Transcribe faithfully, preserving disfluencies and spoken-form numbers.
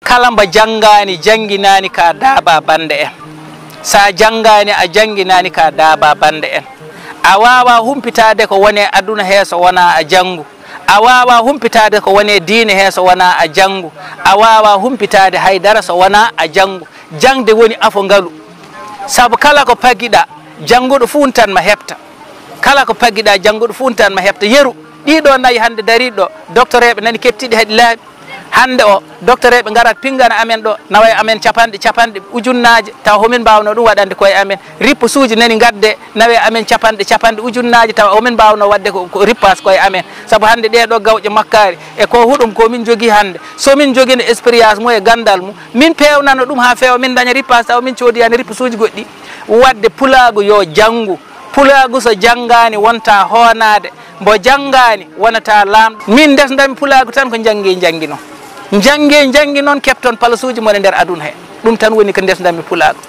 Kala mbo janngaani, jannginaani ka daaba bannde en. So a janngaani, a jannginaani ka daaba bannde en. A waawaa humpitaade ko woni e aduna hee so wonaa a janngu. A waawaa humpitaade ko woni e diine hee so wonaa a janngu. A waawaa humpitaade hay dara so wonaa a janngu. Jaŋde woni afo ngalu. Sabu kala ko pagiɗaa, jannguɗo fuuntan ma heɓta. Kala ko pagiɗaa, jannguɗo fuuntan ma heɓta. Yeru, ɗiɗo nayi hannde dariiɗo, doktoreeɓe nani keɓtiɗi haɗi laaɓi. Hannde o, doktoreeɓe ngarat pingana amen ɗo, nawa e amen capanɗe, capanɗe ujunnaaje, tawa homin mbaawno ɗum waɗande koye amen. Ripposuuji nani ngadde, nawa e amen capanɗe, capanɗe ujunnaaje, tawa homin mbaawno waɗde ko, ko rippas koye amen. Sabu hannde ɗee ɗo gawƴe makkaari, e ko huɗum ko min jogii hannde. So min jogino expérience mum e ganndal mum, min peewnano ɗum haa feewa, min ndaña rippas, tawa min coodiyani ripposuuji goɗɗi. Waɗde pulaagu yo janngu. Pulaagu so janngaani wonta hoonaade, mbo janngaani wonata laamɗo. Min ndesndami pulaagu tan ko njannge njanngi noon. Njannge njanngi noon keɓton palasuuji mon e nder aduna he. Ɗum tan woni ko ndesndami pulaagu.